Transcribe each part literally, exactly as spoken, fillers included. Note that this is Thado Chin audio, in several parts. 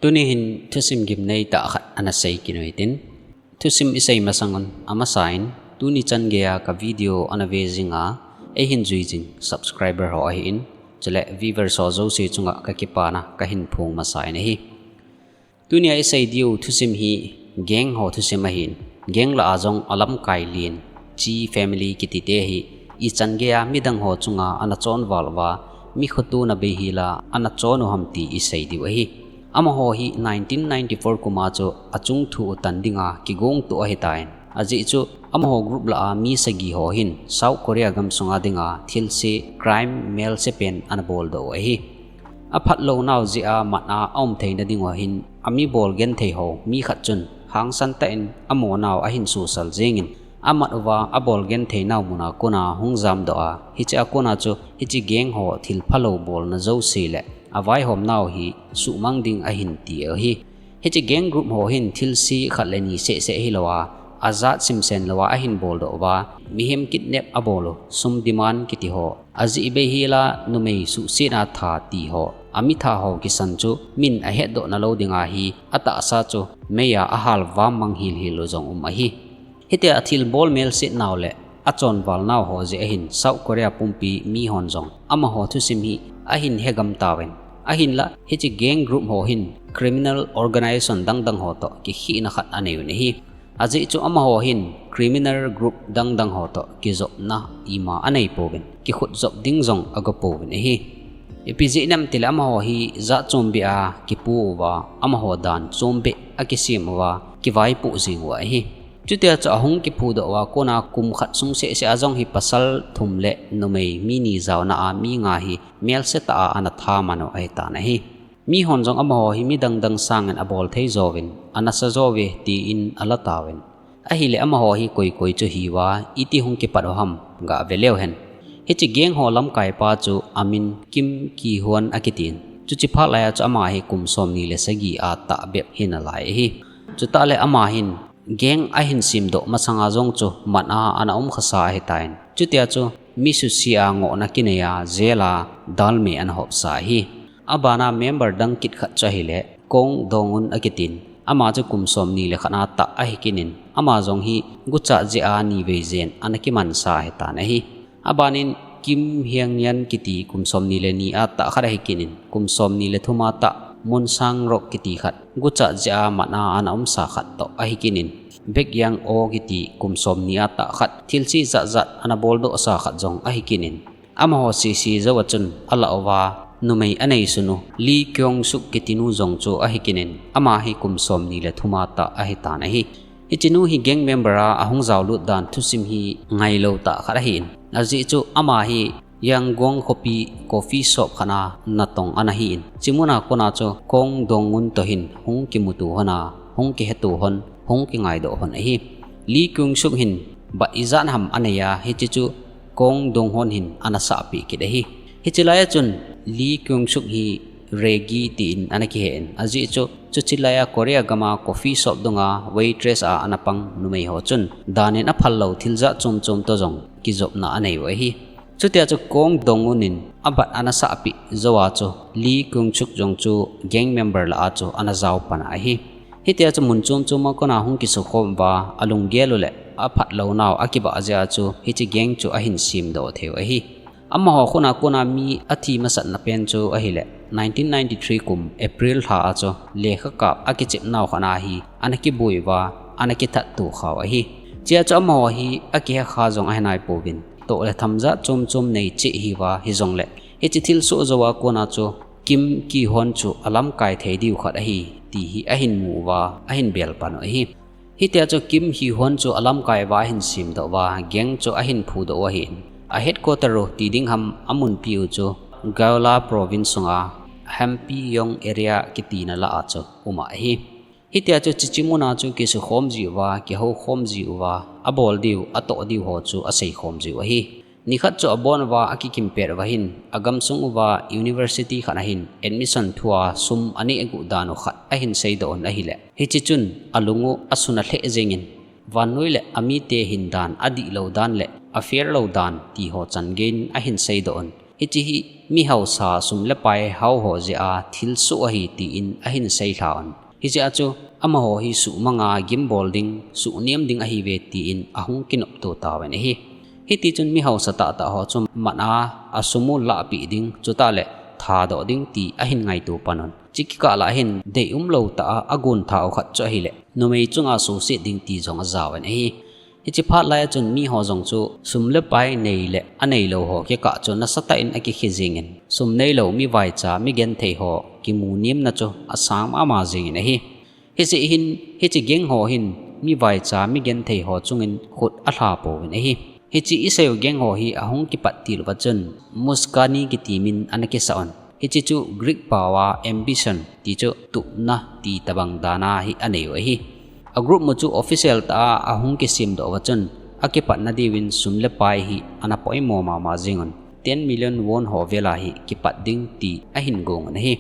Tuni hin thusim gimnei tah khat ana sei kit u hitin. Thusim isei masang un, amasa in, tuni chan geiya ka video ana ve jing a, eihin jui jing subscriber ho ahin, chule viewers ho jouse chunga ka kipana kahin phong masa in ahi. Tunia isei diu thusim hi gang ho thusim ahin. Gang lah a jong alamkai len, Chi family kiti te hi, ichan geiya midang ho chunga ana chonval uva, mi khotona beihela ana chon u ham ti isei diu ahi. Amaho hi nineteen ninety-four kum a chu achung thu u tan dinga kigong to ahitan. Ajeh chu amaho group lah a mi sagi ho hin South Korea gamsunga dinga thilse crime melse pen ana bol doh u ahi. Aphat lou nau jeh a mat a aum theina ding u hin, ami bol genthei ho mi khat chun hangsan tah in amonau ahin susal jingin, amat uva abol genthei nau muna kona hung jam doh a, hiche a kona chu hiche gang ho thil phalou bolna jouse le avaihom nau hi suhmang ding ahin ti u ahi. Hiche gang group ho hin thilse khat le ni seh seh hilou a, ajat simsen lou a ahin bol doh uva, mihem kidnap abol u, sum demand kiti ho, ajeh beihela numei suhsetna tha ti ho, ami tha ho kisan chu min ahet doh nalou dinga hi, atahsa chu meiya ahal vam mang hil hil u jong um ahi. Hitia athil bol melset nau le achonval nau ho jeh ahin South Korea pumpi mi hon jong amaho thusim hi ahin hegam tauvin. Ahinlah hiche gang group ho hin criminal organization dang dang ho toh kikhehna khat anei un ahi. Ajeh chu amaho hin criminal group dang dang ho toh kijopna ima anei pouvin, kikhut jop ding jong ago pouvin ahi. Ipi jeh inem itile amaho hi jat chom beh a kipu uva, amaho dan chom beh akisem uva, kivaipoh jing u ahi. Chutia chu ahung kiphudoh uva kona kum khat sung seh seh a jong hi pasal thum le numei mi ni jaona a mi nga hi melse tah a ana tha man u ahitan ahi. Mi hon jong amaho hi midang dang sangin abol thei jouvin, anasa jouve tin ala tauvin. Ahile amaho hi koi koi chu hiuva, iti hung kipat u ham, gave leu hen. Hiche gang ho lamkai pa chu amin Kim Ki Hwan akitin. Chuche phat laiya chu ama hi kum somni le sagi a tah bep hinalai ahi. Chutah le ama hin gang ahin semdoh masanga jong chu mat a ana um khasa ahitan. Chutia chu mi suse a ngohna kinei a jail a dalmi ana hopsa ahi. Abana member dang kit khat chu ahile Kong Dong Un akitin. Ama chu kum somni le khat a tah ahi kit in. Ama jong hi guchat jeh a ni vei jen ana kimansa ahitan ahi. Abanin Kim Hyang Yan kiti kum somni le ni a tah khat ahi kit in, kum somni le thum a tah Mun Sang Rok kiti khat, guchat jeh a mat a ana umsa khat toh ahi kit in, Baek Yang O kiti kum somni a tah khat, thilse jat jat ana boldoh sa khat jong ahi kit in, amaho sese jou a chun alah uva, numei anei sun u Lee Kyung Suk kiti nu jong chu ahi kit in, ama hi kum somni le thum a tah ahitan ahi. Hiche nu hi gang member a ahung jaolut dan thusim hi ngailou tah khat ahin. Ajeh chu ama hi Yangon khopi coffee shop khat a natong ana hin. Hiche muna kona chu Kong Dong Un toh hin hung kimuto hon a, hung kiheto hon, hung kingaidoh hon ahi. Lee Kyung Suk hin bat ijat ham anei a, hiche chu Kong Dong Un hin ana sahpeh kit ahi. Hiche laiya chun Lee Kyung Suk hi Reggie tin ana kihen. Ajeh chu, chuche laiya Korea gama coffee shop dunga waitress a ana pang numei ho chun, dan in aphal lou thil jat chom chom toh jong kijopna anei u ahi. Chutia chu Kong Dong Un in abat ana sahpeh jou a chu, Lee Kyung Suk jong chu gang member lah a chu ana jao pan ahi. Hitia chu mun chom chom a kona hung kisukhom uva, alunggel u le aphat lou nau akivah jeh a chu, hiche gang chu ahin semdoh thei u ahi. Amaho khut a kona mi athi masatna pen chu ahile, nineteen ninety-three kum April lha a chu lekha kap akichep nau khat a hi ana kibui uva, ana kithat to khau ahi. Chea chu amaho hi akihe kha jong ahi nai pouvin, toh le tham jat chom chom nei cheh hiuva hijongle, hiche thilsoh jou a kona chu Kim Ki Hwan chu alamkai thei diu khat ahi, ti hi ahin mu uva, ahin bel pan u ahi. Hitia chu Kim Ki Hwan chu alamkai uva ahin semdoh uva, gang chu ahin phudoh u ahin. A headquarter u ti ding ham amunpi u chu Gaola province sunga Hampi Yong area kitina lah a chu um ahi. Hitia chu chuche muna chu kisukhom jiuva, kihoukhom jiuva, abol diu, atoh diu ho chu aseikhom jiu ahi. Nikhat chu abon uva akikimpet uva hin, agamsung uva university khat a hin admission thua sum aneh aguh dan u khat ahin seidoh un ahile, hiche chun alung u asun alheh jengin, vannoi le amite hin dan adihlou dan le afair lou dan ti ho chan geiyin ahin seidoh un. Hiche hi mi hausa sum le pai hao ho jeh a thilsoh ahi tin ahin seilha un. Hijeh a chu amaho hi suhmanga gimbol ding, suhnem ding ahiuve tin ahung kinopto tauvin ahi. Hitichun mi hausa tahtah ho chu man a, asum u lahpeh ding, chutah le thadoh ding ti ahin ngaito pan un. Hiche kikah lah hin deium lou tah a agon tha u khat chu ahile numei chunga suhset ding ti jong ajaovin ahi. Hiche phat lai a chun miho jong chu sum le pai nei le aneilou ho kikah chu nasatah in akikhe jengin, sum neilou mi vaicha mi genthei ho kimu nemna chu asang mama jengin ahi. Hijeh hin, hiche gang ho hin mi vaicha mi genthei ho chungin khut alha pouvin ahi. Hiche iseiu gang ho hi ahung kipat til uva chun Muscani kiti min ana kisah un. Hiche chu Greek pao a ambition ti chu tupna ti tobang dan a hi aneiu ahi. A group mu chu official tah a ahung kisemdoh uva chun akipatna diuvin sum le pai hi ana poimo mama jengun, ten million won ho vel a hi kipat ding ti ahin gongun ahi.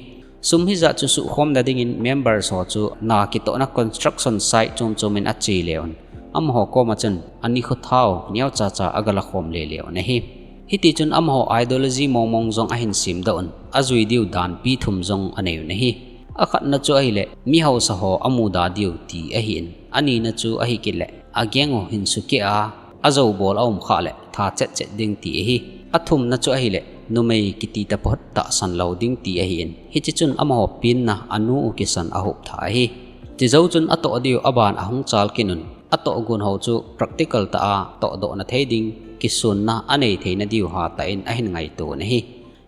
Sum hijat chu suhkhomna dingin members ho chu na kitohna construction site chom chom in ache leun, amaho koma chun anikho thao neocha cha agalakhom leleun ahi. Hitichun amaho ideology mong mong jong ahin semdoh un, ajui diu danpi thum jong aneiyun ahi. Akhatna chu ahile mi hausa ho amuda diu ti ahin, anina chu ahikit le a gang u hin sukeh a, ajou bol aum khah le tha chet chet ding ti ahi. Athumna chu ahile numei kiti taphot tahsan lou ding ti ahin, hitichun amaho penna anu u kisan ahop tha ahi. Chujou chun atoh diu aban ahung chal kit un, atoh gon ho chu practical tah a tohdohna thei ding kisonna anei theina diu hatah in ahin ngaito un ahi.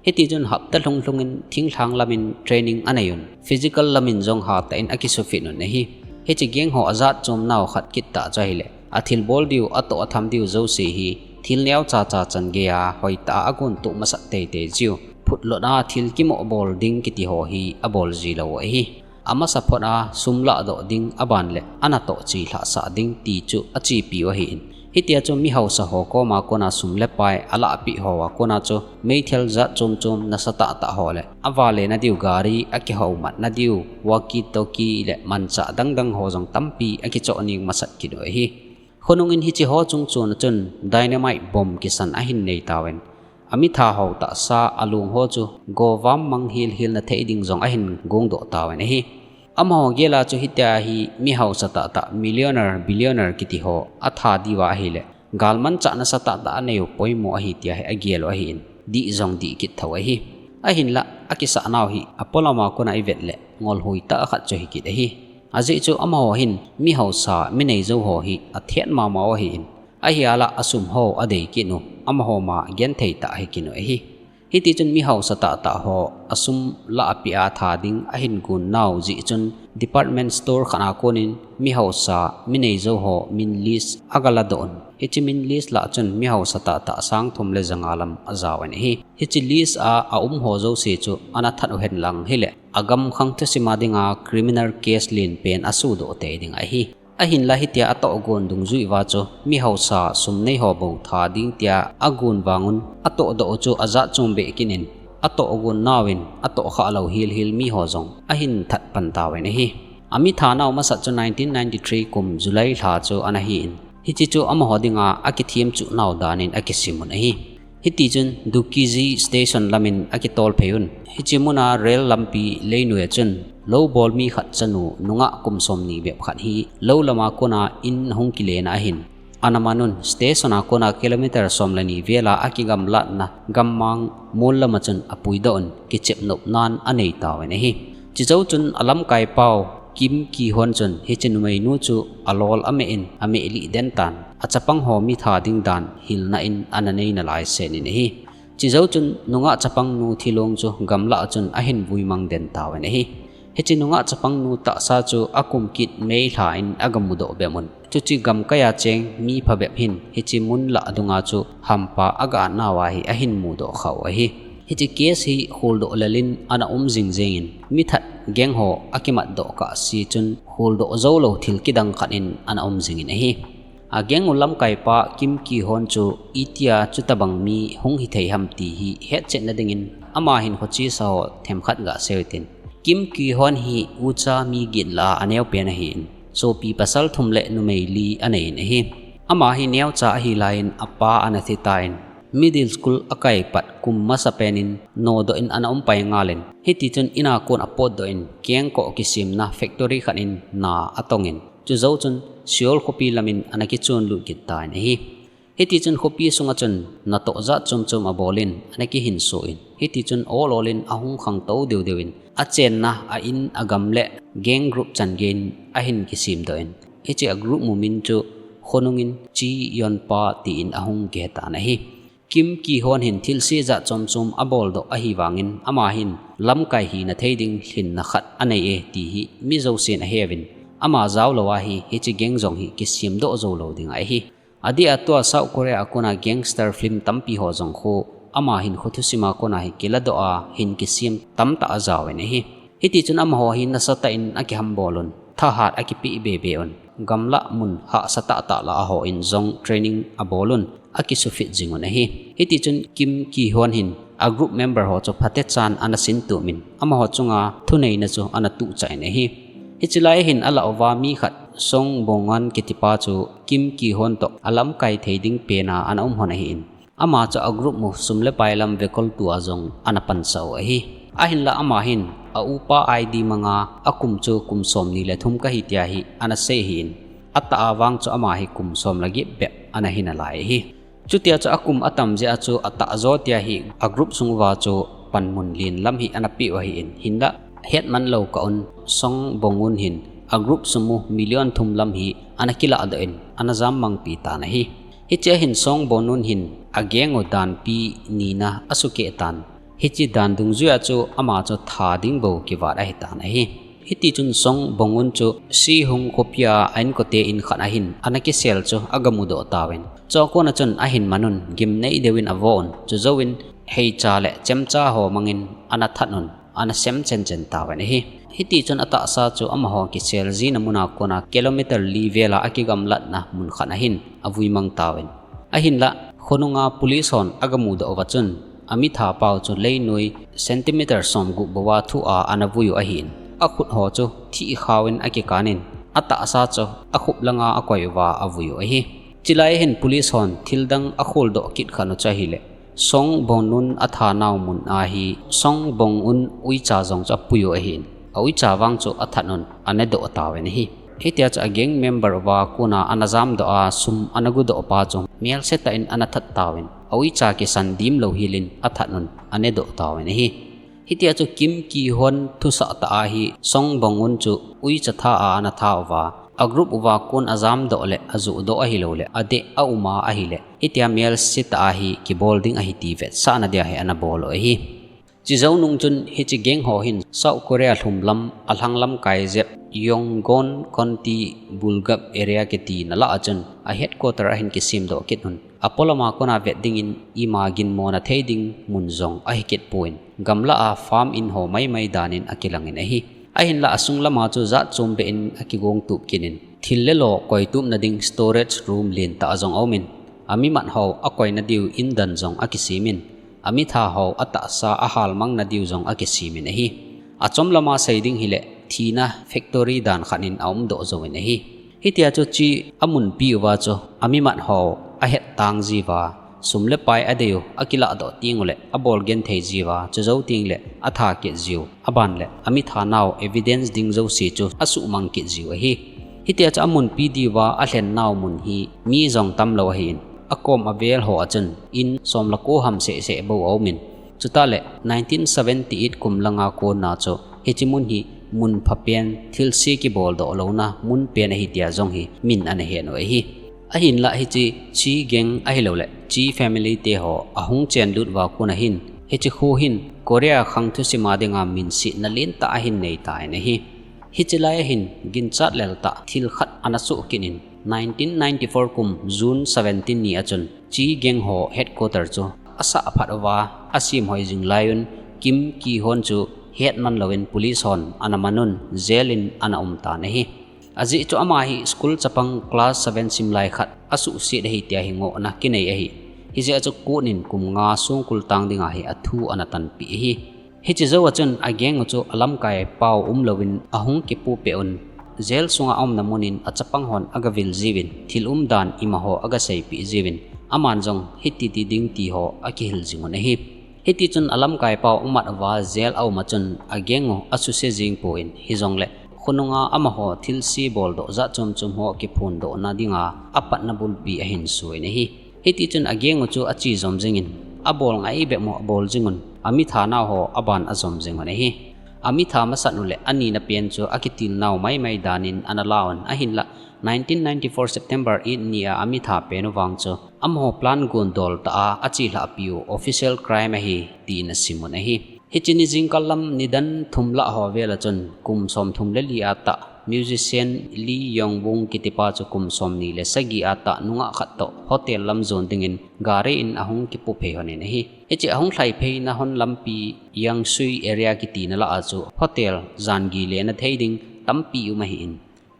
Hitichun hapta lhung lhungin thinglhang lamin training aneiyun, physical lamin jong hatah in akisufit un ahi. Hiche gang ho ajat chomnau khat kit tah chu ahile, athilbol diu, atoh atham diu jouse hi thil neocha cha chan geiya hoitah a agontoh masat teitei jiu, phutlot a thil kimoh bol ding kiti ho hi abol jilou u ahi. Amasa phot a sum lahdoh ding aban le anatoh chelhah sah ding ti chu achepiu ahin. Hitia chu mi hausa ho koma kona sum le pai alahpeh hoa kona chu meithal jat chom chom nasatah tah ho le avalena diu gari, akihoumatna diu walkie talkie le manchah dang dang ho jong tampi akichoh ning masat kit u ahi. Khonungin hiche ho chungchon a chun dynamite bomb kisan ahin nei tauvin, amitha hou tahsa alung ho chu govam mang hil hilna thei ding jong ahin gongdoh tauvin ahi. Amaho gel a chu hitia hi mi hausa tahtah millionaire, billionaire kiti ho atha diuva ahile, galmanchah nasatah tah aneiu poimo ahi tia hi agel u ahin, dih jong dih kit thou ahi. Ahinlah akisahnau hi apolam a kona ivet le ngolhoi tah khat chu hikit ahi. Ajeh chu amaho hin mi hausa mi neijou ho hi athet mama u ahin, ahilah asum ho adei kit u, amaho ma genthei tah hikit u ahi. Hitichun mi hausa tahtah ho asum lahpeh a tha ding ahin gonnau jeh chun department store khat a konin mi hausa mi neijou ho min list agaladoh un. Hiche min list lah chun mi hausa tahtah sang thum le ja nga lam ajaovin ahi. Hiche list a aum ho jouse chu ana that u henlang hile, agam khang thusim a dinga criminal case lenpen asudoh tei ding ahi. Ahinlah hitia atoh gon dungjui uva chu mi hausa sum nei ho bou tha ding tia agon vangun atohdoh u chu ajat chom beh kit in, atoh gon nauvin atoh khah lou hil hil miho jong ahin that pan tauvin ahi. Amitha nau masat chu nineteen ninety-three kum July lha chu ana hin, hiche chu amaho dinga akithem chuh nau danin akisimun ahi. Hitichun Dukiji Station lamin akitol phei un. Hiche muna rail lampi leinoi a chun lou bol mi khat chanu nungah kum somni bep khat hi lou lama kona in ahung kilena ahin, ana man un. Station a kona kilometer som le ni vela akigamlatna gammang mol lama chun apuidoh un, kichep nopnan anei tauvin ahi. Chujou chun alamkaipau Kim Ki Hon chun hiche numeinu chu alol ameh in ameh lih den tan, achapang ho mitha ding dan hilna in ana nei nalai senin ahi. Chujou chun nungah chapangnu thilong chu gamlah a chun ahin vuimang den tauvin ahi. Hiche nungah chapangnu tahsa chu akum kit May lha in agamudoh bep un. Chuche gamkai a cheng mi phabep hin hiche mun lah dunga chu hampa aga at nauva hi ahin mudoh khah u ahi. Hiche case hi kholdoh lel in ana um jing jengin, mithat gang ho akimatdoh kahse chun kholdoh joulou thil kidang khat in ana um jingin ahi. A gang u lamkaipa Kim Ki Hon chu itia chutobang mi hung hithei ham ti hi hetchetna dingin ama hinkho chesa ho themkhat gasei utin. Kim Ki Hon hi ucha mi get lah a aneopen ahin, sopi pasal thum le numei li aneiyin ahi. Ama hi neocha ahilaiyin apa ana thitan, Middle school akai pat kum masa penin nodoh in ana um pai ngalin, hiti chun in a kon apotdoh in kengkoh kisimna factory khat in na atongin, chujou chun Seoul khopi lamin ana kichonlut kit tan ahi. Hiti chun khopi sunga chun natoh jat chom chom abolin ana kihinso in, hiti chun ol olin ahung khangtou deu deu in, achenna a in agam le gang group chan gei in ahin kisimdoh in, hiche a group mu min chu khonungin Chi Yonpa tin ahung kihe tan ahi. Kim Ki Hon hin thilse jat chom chom aboldoh ahi vangin, ama hin lamkai hina thei ding lhinna khat anei e ti hi mi jousen aheuvin, ama jaolou a hi hiche gang jong hi kisemdoh joulou ding ahi. Adeh a tua South Korea a kona gangster film tampi ho jong khu ama hin khothusim a kona hi kiladoh a hin kisem tamtah ajaovin ahi. Hiti chun amaho hi nasatah in akihambol un, thahat akipeh bebe un, gamlah mun hahsa tahtah lah a hon jong training abol un, akisufit jing un ahi. Hiti chun Kim Ki Hon hin a group member ho chu phatechan ana sintup in, amaho chunga thuneina chu ana tuhchah in ahi. Hiche lai hin alah uva mi khat Song Bong Un kitipa chu Kim Ki Hon toh alamkai thei ding pena ana um hon ahin, ama chu a group mu sum le pai lam vekoltu a jong ana pansah u ahi. Ahinla ama hin a upa I D manga akum chu kum somni le thum kahi tia hi ana sei ahin, atah a vang chu ama hi kum som le get bep ana hi nalai ahi. Chutia chu akum atam jeh a chu atah jo tia hi a group sung uva chu panmun len lam hi ana peh u ahin, hinla hetman lou kah un Song Bong Un hin a group sum u million thum lam hi ana kilahdoh in ana jammangpi tan ahi. Hichea hin Song Bong Un hin a gang u danpi nina asukeh tan. Hiche dan dungjuia chu ama chu tha ding bou kivat ahitan ahi. Hiti chun Song Bong Un chu Sihung khopia a inkote in khat a hin ana kisel chu agamudoh tauvin, chua kona chun ahin man un gimnei deuvin avo un, chujouvin heicha le chemcha ho mangin ana that un, ana sem chenchen tauvin ahi. Hiti chun atahsa chu amaho kisel jina muna kona kilometer li vela akigamlatna mun khat a hin avui mang tauvin, ahinla khonunga police hon agamudoh uva chun, amitha pau chu leinoi centimeter somgup bouva thu a ana vui u ahin, akhut ho chu thihkhao in akikanin, atahsa chu akhup langa akoi uva avui u ahi. Chulai hin police hon thildang akholdoh kit khat u chu ahile, Song Bong Un atha nau mun a hi Song Bong Un uicha jong chu apui u ahin, a uicha vang chu athat un anedoh tauvin ahi. Hitia chu a gang member uva kona ana jamdoh a sum ana gudoh pa chu melsetah in ana that tauvin, a uicha kisan dimlou helin athat un anedoh tauvin ahi. Hitia chu Kim Ki Hon thusah tah a hi Song Bong Un chu uicha tha a ana tha uva, a group uva kon ajamdoh le ajohdoh ahilouleh adeh a um a ahile, hitia melsetah a hi kibol ding ahi ti vetsahna dia hi ana bol u ahi. Chujou nung chun hiche gang ho hin South Korea lhum lam alhang lamkai jep Yongon County Bulgap area kiti na lah a chun a headquarter ahin kisemdoh kit un, apolama kona vet dingin ima ginmona thei ding mun jong ahi kit pon, gamlah a farm in ho maimai danin akilangin ahi. Ahinla asung lama chu jat chom beh in akigong tup kit in, thil le lo koitupna ding storage room lentah jong aumin, amimat ho akoina diu indan jong akisemin, amitha ho atahsa ahalmangna diu jong akisemin ahi. Achom lama sei ding hile, thina factory dan khat in aumdoh jouvin ahi. Hitia chu hiche amunpi uva chu amimat ho ahettang jiuva, sum le pai adeiu akilahdoh tenguleh abol genthei jiuva, chujou tengleh atha kit jiu, aban le amitha nau evidence ding jouse chu asuhmang kit jiu ahi. Hitia chu amunpi diuva alhen nau mun hi mi jong tamlou ahin, akom avel ho a chun in som le ko ham sehseh bou aumin, chutah le nineteen seventy eight kum langa kona chu hiche mun hi mun phapen, thilse kiboldoh louna munpen ahi tia jong hi min ana het u ahi. Ahinla hiche Chi gang ahilouleh Chi family te ho ahung chenlut uva kona hin, hiche kho hin Korea khang thusim a dinga minsetna lentah ahin neitan ahi. Hiche lai a hin ginchat lel tah thil khat ana soh kit in, nineteen ninety-four kum June seventeen ni a chun Chi gang ho headquarter chu asah phat uva asem hoi jing lai un, Kim Ki Hon chu hetman louvin police hon ana man un jail in ana umtan ahi. Ajeh chu ama hi school chapang class seven simlai khat asuhset ahi tia hi ngohna kinei ahi. Hijeh a chu court in kum nga songkul tang dinga hi athu ana tanpeh ahi. Hiche jou a chun a gang u chu alamkai pau umlouvin ahung kipupeh un, jail sunga aumna mun in achapang hon agavil jiuvin, thil umdan imaho agaseipeh jiuvin, Aman jong hiti ti ding ti ho akihil jing un ahi. Hiti chun alamkai pau amat uva jail a um a chun a gang u asuse jing poi, hijongle khonunga amaho thilse boldoh jat chom chom ho kiphondohna dinga apatna bulpi ahin soi in ahi. Hiti chun a gang u chu ache jom jingin, abol ngai bep u abol jing un, amitha nau ho aban ajom jing un ahi. Amitha masat u le anina pen chu akitil nau maimai danin ana la un, ahinla nineteen ninety-four September eight ni a amitha pen u vang chu amaho plan gondol tah a achelhah piu official crime ahi, tin asim un ahi. Hiche ni jingkal lam nidan thum lah ho vel a chun kum somthum le li a tah musician Lee Yong Woon kitipa chu kum somni le sagi a tah nungah khat toh hotel lam jon dingin gari in ahung kipu phei hon in ahi. Hiche ahung lhai pheina hon lampi Yangsui area kitina lah a chu hotel jan gi lena thei ding tampi um ahin,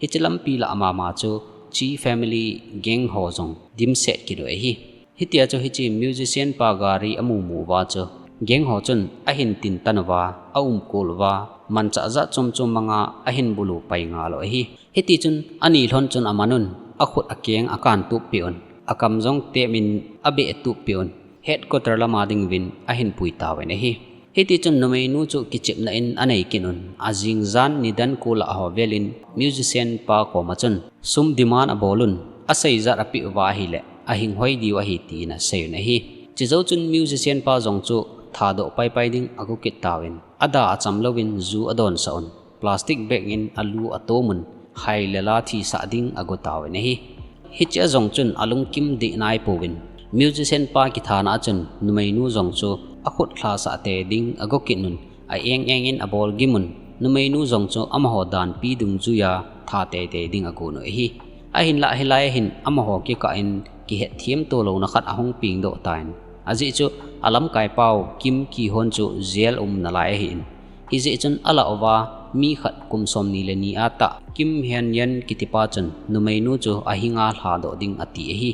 hiche lampi lah mama chu Chi family gang ho jong dimset kit u ahi. Hitia chu hiche musician pa gari amu mu uva chu gang ho chun ahin tin tan uva, aumkol uva, manchah jat chom chom manga ahin bulu pai ngal u ahi. Hiti chun ani lhon chun aman un, akhut akeng akan tup peh un, akam jong temin abeh tup peh un, headquarter lama ding uvin ahin pui tauvin ahi. Hiti chun numeinu chu kichepna in anei kit un, ajing jan nidan ko lah ho velin musician pa koma chun sum demand abol un, aseijat apeh uva ahile ahinghoi diu ahi, tin asei un ahi. Chejou chun musician pa jong chu thadoh paipai ding ago kit tauvin, ada acham louvin ju adonsah un, plastic bag in alu atom un, hai le la thisah ding ago tauvin ahi. Hiche a jong chun alungkim deh naipouvin, musician pa kithana a chun numeinu jong chu akhut lhasah tei ding ago kit un, a eng eng in abol gim un, numeinu jong chu amaho danpi dungjuia tha tei tei ding agon u ahi. Ahinlah hilai a hin amaho kikah in kihetthem tolouna khat ahung pengdoh tan, ajeh chu alamkai pau Kim Ki Hon chu jail um nalai ahin, hijeh chun alah uva mi khat kum somni le ni a tah Kim Hyun Yeon kitipa chun numeinu chu ahinga lhadoh ding ati ahi.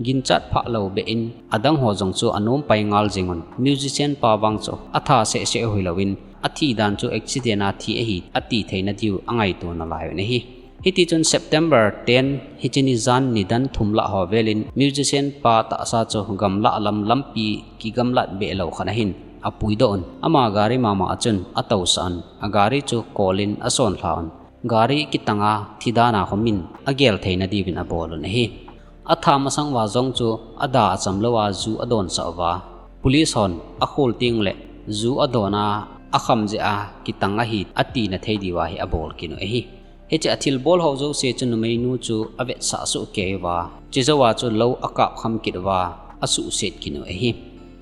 Ginchat phah lou beh in adang ho jong chu anom pai ngal jing un, musician pa vang chu atha seh seh u hilouvin, athi dan chu accident a thi ahi ati theina diu angaito nalai un ahi. Hiti chun September ten hiche ni jan nidan thum lah ho velin musician pa tahsa chu gamlah lam lampi kigamlat beh lou khat a hin apuidoh un, ama gari mama a chun atousah un, agari chu kolin asonlha un, gari kitanga thi dan a khomin agel theina diuvin abol un ahi. Atha masang uva jong chu ada acham louva ju adonsah uva, police hon akhol teng le ju adon a, akham jeh a kitang ahi atina thei diuva hi abol kit u ahi. Hiche a thilbol ho jouse chu numeinu chu avetsah soh kei uva, chejouva chu lou akap kham kit uva, asuhset kit u ahi.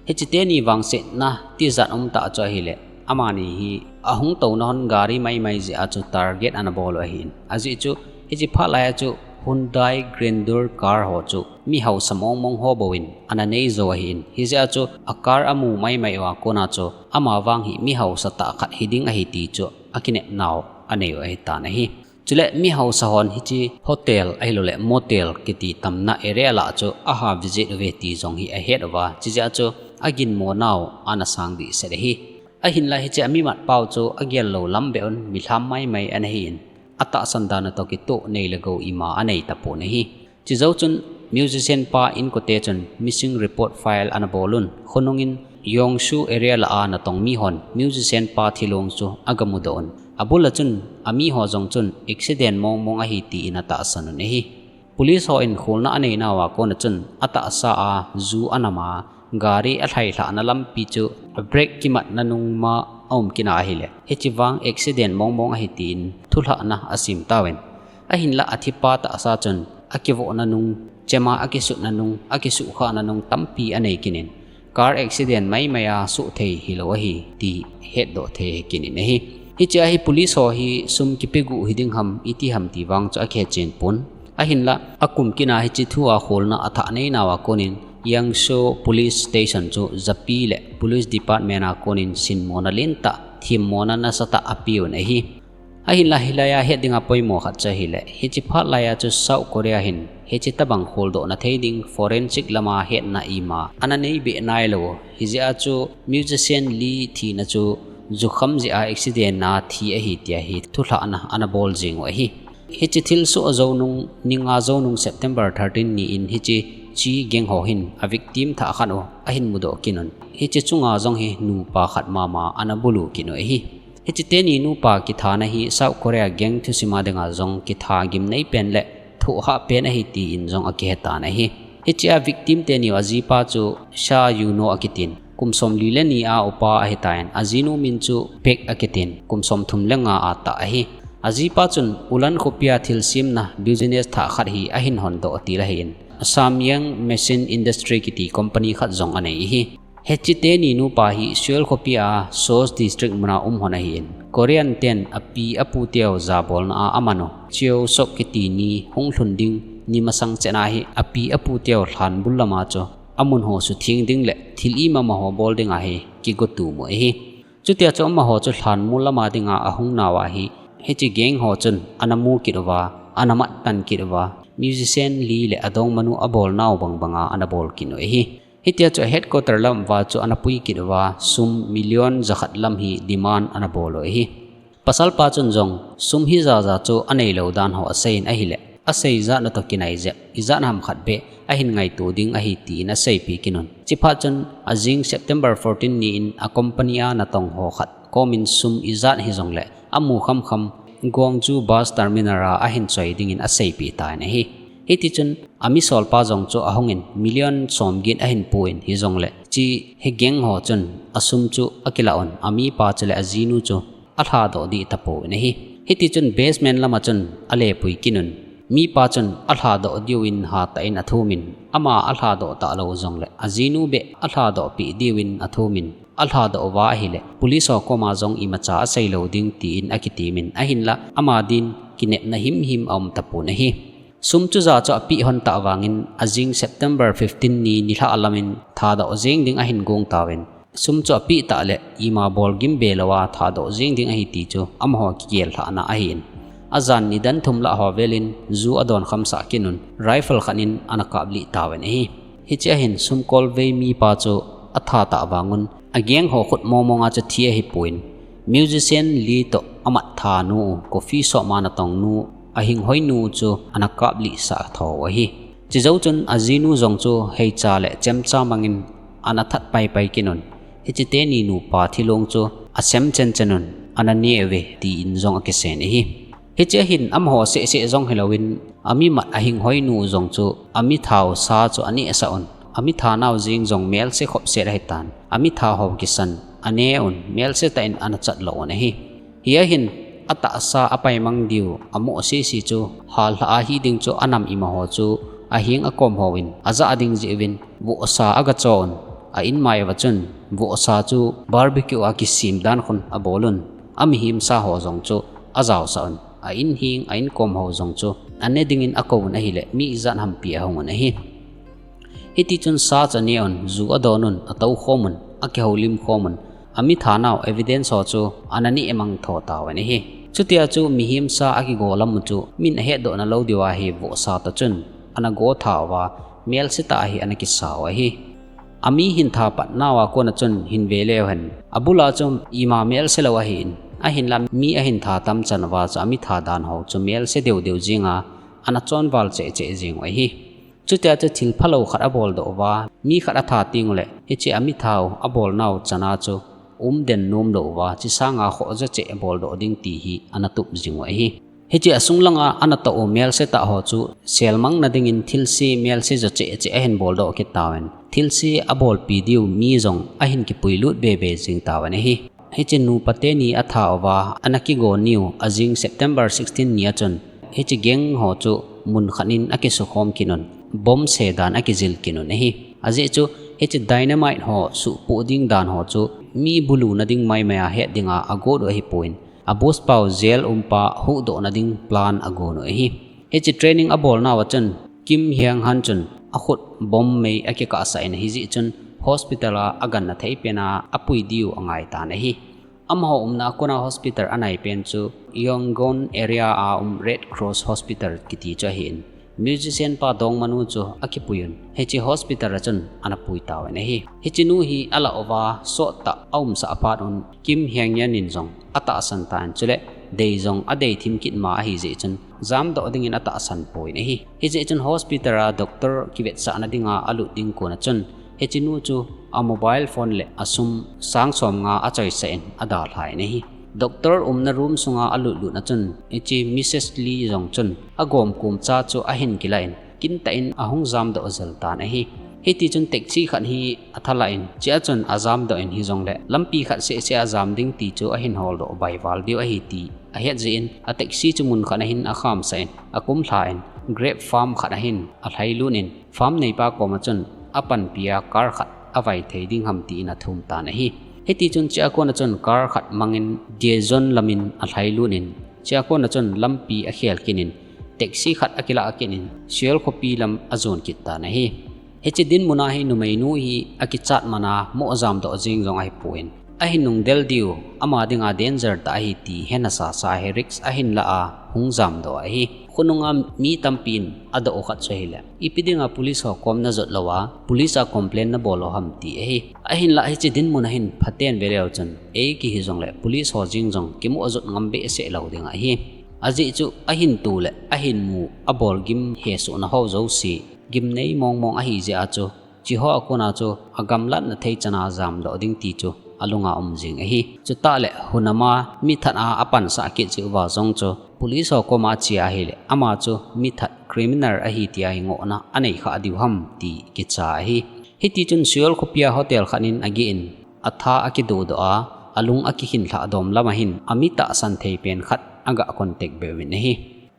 Hiche teni vangsetna tijat umtah chu ahile, amani hi ahung touna hon gari maimai jeh a chu target ana bol u ahin, ajeh chu hiche phat lai a chu Hyundai Grandeur car ho chu mi hausa mong mong ho bouvin ana nei jou ahin, hijeh a chu a car amu maimai uva kona chu ama vang hi mi hausa tah khat hiding ahi ti chu akinepnau anei u ahitan ahi. Chule mi hausa hon hiche hotel ahilouleh motel kiti tamna area lah chu aha visit uve ti jong hi ahet uva, chujeh a chu aginmo nau ana sang dehset ahi. Ahinla hiche amimat pau chu agel lou lam beh un milham maimai ana hin, atahsan dan u toh kitoh nei le gou ima anei tapon ahi. Chejou chun musician pa inkote chun missing report file ana bol un, khonungin Yongsu area lah a natong mi hon musician pa thilong chu agamudoh un, abul a chun ami ho jong chun accident mong mong ahi tin atahsan un ahi. Police hon kholna anei nauva kona chun atahsa a ju anam a, gari alhailhahna lampi chu brake kimatna nung ma aum kit a ahile, hiche vang accident mong mong ahi tin thulhahna asim tauvin. Ahinlah athipa tahsa chun akivohna nung, chema akisutna nung, akisuhkhahna nung tampi anei kit in, car accident maimai a soh thei hilou ahi ti hetdoh thei kit in ahi. Hiche a hi police ho hi sum kipeguh hiding ham, iti ham ti vang chu akihechen pon. Ahinlah akum kit a hiche thu a kholna athah nei nauva konin Yangso Police Station chu japi le Police Department a konin sinmona lentah, themmona nasatah apeuvin ahi. Ahinlah hilai a het dinga poimo khat chu ahile, hiche phat lai a chu South Korea hin hiche tobang kholdohna thei ding forensic lama hetna ima ana neibeh nailou u, hijeh a chu musician Lee thina chu jukham jeh a accident a thi ahi tia hi thulhahna ana bol jing u ahi. Hiche thilsoh jou nung, ni nga jou nung September thirteen ni in hiche Hiche gang ho hin a victim thah khat u ahin mudoh kit un. Hiche chunga jong hi nupa khat mama ana bulu kit u ahi. Hiche teni nupa kithana hi South Korea gang thusim a dinga jong kitha gimnei pen le thohhah pen ahi tin jong akihe tan ahi. Hiche a victim teni u ajipa chu Sha Yuno akitin, kum somli le ni a upa ahitan, ajinu min chu Baek akitin, kum somthum le nga a tah ahi. Ajipa chun Ulan khopi a thilsemna business thah khat hi ahin hondoh til ahin, Samyang Machine Industry kiti company khat jong anei ahi. Hiche teni nupa hi Seoul khopi a Seoul District muna um hon ahin, Korean ten api apu teu jabolna a aman u Cheo Sok kiti ni hung lhun ding ni masang chena hi api apu teu lhanbul lama chu amun ho sutheng ding le thil imama ho bol dinga hi kigotum u ahi. Chutia chu amaho chu lhanmul lama dinga ahung nauva hi, hiche gang ho chun ana mu kit uva, ana mattan kit uva, musician Lee le adongmanu abolnau bangbanga ana bol kit u ahi. Hitia chu a headquarter lam uva chu ana pui kit uva, sum million jakhat lam hi demand ana bol u ahi. Pasalpa chun jong sum hijaja chu aneilou dan ho aseiyin ahile, aseijat natoh kinai jep, ijat ham khat beh ahin ngaito ding ahi tin aseipeh kit un. Chuphat chun ajing September fourteen ni in a company a natong ho khat komin sum ijat hijongle amu khamkham Gwangju bus terminal a ahin choi dingin aseipeh tan ahi. Hitichun amisolpa jong chu ahungin million somget ahin puin hijongle, hiche gang ho chun asum chu akilah un, amipa chule ajinu chu alhadoh deh tapouvin ahi. Hitichun basement lama chun alepui kit un, mipa chun alhadoh diuvin hatah in athumin, ama alhadoh talou jongle ajinu beh alhadoh peh diuvin athumin, alhadoh uva ahile police ho koma jong imacha aseilou ding tin akitimin, ahinla ama din kinepna himhim aum tapon ahi. Sum chuja chu apeh hon tah vangin ajing September fifteen ni nilhah lamin thadoh jeng ding ahin gong tauvin, sum chu apeh tah le ima bolgim be louva thadoh jeng ding ahi ti chu amaho kigel lhahna ahin. Ajan nidan thum lah ho velin ju adon khamsah kit un, rifle khat in ana kaplih tauvin ahi. Hiche ahin sumkolvei mipa chu atha tah vangun, a gang ho khut mongmonga chu thi ahipon, musician Lee toh amatthanu, coffee shop ma natongnu, ahinghoinu chu ana kaplihsah tho u ahi. Chujou chun ajinu jong chu heicha le chemcha mangin ana that paipai kit un, hiche teni nupa thilong chu asem chenchen un ana neh uve tin jong akisei in ahi. Hiche ahin amaho sehseh jong hilouvin, amimat ahinghoinu jong chu amithau sa chu anehsah un, amithanau jeng jong melse khopset ahitan, amitha ho kisan ane un, melse tah in ana chatlou un ahi. Hi ahin atahsa apaimang diu amoh sese chu hallhah ahi ding chu anam imaho chu aheng akom houvin, ajah ding jeh uvin vohsa agacho un, a inmai uva chun vohsa chu barbecue a kisem dan khun abol un, amihemsa ho jong chu ajaosah un, a inheng a inkom ho jong chu ane dingin akouvun ahile mi ijat hampi ahung un ahi. Hitichun sa chu ane un, ju adon un, atoukhom un, akihoulim khom un, amithanau evidence ho chu ana nehmang tho tauvin ahi. Chutia chu mihemsa akigo lam u chu min ahetdohna lou diuva hi vohsa toh chun ana go tha uva, melse tah a hi ana kisa u ahi. Ami hin tha patnauva kona chun hin veleu hen, abula chu ima melse lou ahin, ahinla mi ahin tha tamchan uva chu amitha dan ho chu melse deudeu jenga ana chonval chehcheh jeng u ahi. Chutia chu thil phalou khat aboldoh uva, mi khat atha tengule, hiche amithau abolnau chana chu umden nomlou uva, hiche sanga khoh jocheh aboldoh ding ti hi ana tup jing u ahi. Hiche asung langa ana toh u melse tah ho chu selmangna dingin thilse melse jocheh cheh ahin boldoh kit tauvin, thilse abolpi diu mi jong ahin kipuilut bebe jing tauvin ahi. Hiche nupa teni atha uva ana kigo niu ajing September sixteen ni a chun, hiche gang ho chu mun khat in akisukhom kit un, bomb se dan akijil kit un ahi. Ajeh chu hiche dynamite ho suhpoh ding dan ho chu mi buluna ding maimai a het dinga agot u ahipon, a boss pau jail umpa huhdohna ding plan agon u ahi. Hiche training abolnauva chun Kim Hyang Han chun akhut bomb mei akikahsah in, hijeh chun hospital a aganna thei pena apui diu angaitan ahi. Amaho umna a kona hospital anaipen chu Yangon area a um Red Cross Hospital kiti chu ahin, musician pa dongmanu chu akipuiyun, hiche hospital a chun ana pui tauvin ahi. Hiche nu hi alah uva sottah aumsah phat un Kim Hyang Yan in jong atahsan tan, chule dei jong adei thim kit ma ahi jeh chun jamdoh dingin atahsan poi ahi. Hijeh chun hospital a doctor kivetsahna dinga alut ding kon a chun hiche nu chu a mobile phone le a sum sang som nga achoisah in adalhan ahi. Doctor umna room sunga alut lut na chun hiche Missus Lee jong chun agomkom cha chu ahin kilah in kintah in ahung jamdoh jel tan ahi. Hiti chun taxi khat hi athalah in, chea chun ajamdoh in hijongle lampi khat seh seh a jam ding ti chu ahin holdoh bai val diu ahi ti ahet jeh in a taxi chu mun khat ahin akhamsah in akumlha in grape farm khat ahin alhailut in farm neipa koma chun apanpia car khat avai thei ding ham tin athum tan ahi. Hiti chun chea kon a chun car khat mangin Daejeon lamin alhailut in chea kon a chun lampi akhel kit in taxi khat akilah kit in Seoul khopi lam ajon kit tan ahi. Hiche dinmun a hi numeinu hi akichat man a mo jamdoh jing jong ahipon ahin nungdel diu ama dinga danger tah ahi ti hena sasa hi risk ahin la a hung jamdoh ahi. Khonunga mi tampin adoh khat chu ahile ipi dinga police ho kom najot lou a police a complain nabol lou ham ti ahi. Ahinla hiche dinmun a hin phaten veleu chun ei kihi jongle police ho jeng jong kimo jot ngam behseh lou ding ahi. Ajeh chu ahin tu le ahin mu abol gim hesohna ho jouse gimnei mong mong ahi jeh a chu hiche ho a kon a chu agamlatna thei chan a jamdoh ding ti chu alunga um jing ahi. Chutah le hunam a mithat a apansah kit jeh uva jong chu police ho koma achea ahile ama chu mithat criminal ahi tia hi ngohna anei kha diu ham ti kicha ahi. Hiti chun Seoul khopi a hotel khat in ageh in atha akidodoh a alung akikhin lhah dom lam a hin ami tahsan thei pen khat aga contact be uvin ahi.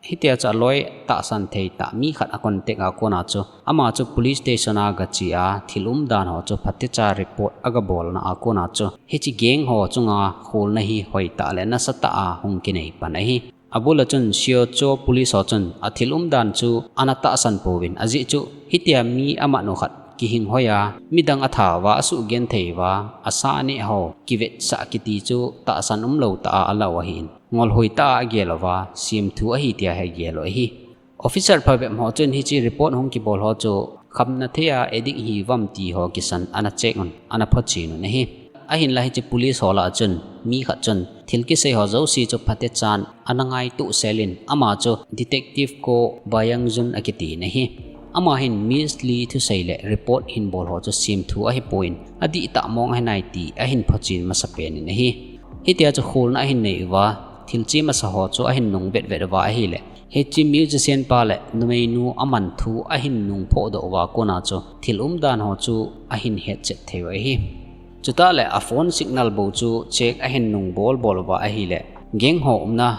Hitia chu aloi tahsan thei tah mi khat a contact a kon a chu ama chu police station a gache a thil umdan ho chu phatecha report aga bolna a kon a chu hiche gang ho chunga kholna hi hoitah le nasatah a hung kinei pan ahi. Abul a chun Seocho police ho chun athil umdan chu ana tahsan pouvin ajeh chu hitia mi amat u khat kihing hoi a midang atha uva asuhgenthei uva asa aneh ho kivetsah kiti chu tahsan umlou tah a ala u ahin ngolhoi tah a agel uva semthu ahi tia hi agel u ahi. Officer phabep ho chun hiche report hung kibol ho chu khamna thei a addict hiuvam ti ho kisan ana check un ana phochen un ahi. Ahinla hiche police ho lah a chun mi khat chun thil kisei ho jouse chu phatechan ana ngaito sel in ama chu Detective Ko Byung Jun akitin ahi. Ama hin Miss Lee thusei le report hin bol ho chu semthu ahipon adihtah mong ahinai ti ahin phochen masapen in ahi. Hitia chu kholna ahin nei uva thil che masa ho chu ahin nung vetvet uva ahile hiche musician pa le numeinu aman thu ahin nung phohdoh uva kon a chu thil umdan ho chu ahin hetchet thei u ahi. Chutah le a phone signal bou chu check ahin nung bolbol uva ahile gang ho umna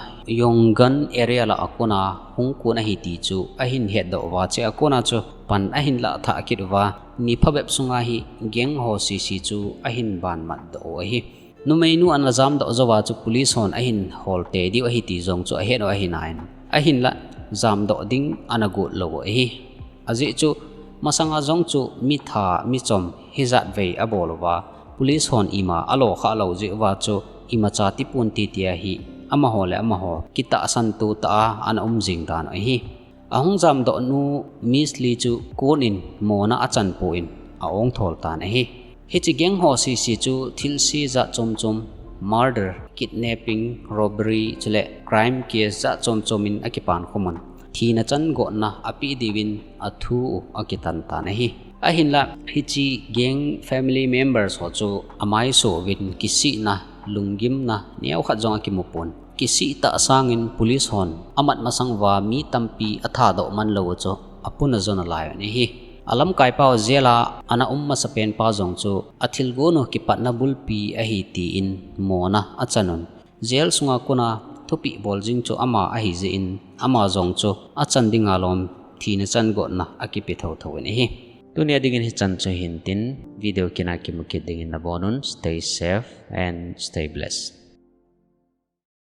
Yongan area lah a kon a hung kon ahi ti chu ahin hetdoh uva chea kon a chu pan ahin lah thah kit uva ni phabep sunga hi gang ho sese chu ahin banmatdoh u ahi. Numeinu ana jamdoh jouva chu police hon ahin holte diu ahi ti jong chu ahet u ahi nai. Ahinla jamdoh ding ana got lou u ahi. Ajeh chu masanga jong chu mitha michom hijat vei abol uva police hon ima alo kha lou jeh uva chu imacha tipon ti tia hi amaho le amaho kitahsan to tah a ana um jing dan u ahi. Ahung jamdoh nu Miss Lee chu kon in mona achan pon aong thol tan ahi. Hiche gang ho sese chu thilse jat chom chom, murder, kidnapping, robbery chule crime case jat chom chom in akipan khum un thina chan gotna apeh diuvin athu u akitan tan ahi. Ahinla hiche gang family members ho chu amaiso uvin kisihna, lunggimna neokhat jong akimu pon. Kisih tah sangin police hon amat masang uva mi tampi athadoh man lou u chu apuna jo nalai u ahi. Alamkaipa u jail a ana um masapen pa jong chu athilgon u kipatna bulpi ahi tin mona achan un. Jail sunga kona thupeh bol jing chu ama ahi jeh in ama jong chu achan dinga lom thina chan gotna akipe thotho u ahi. Tunia dingin hichan chu hintin video kina kimu kit dingin nabonun stay safe and stay blessed.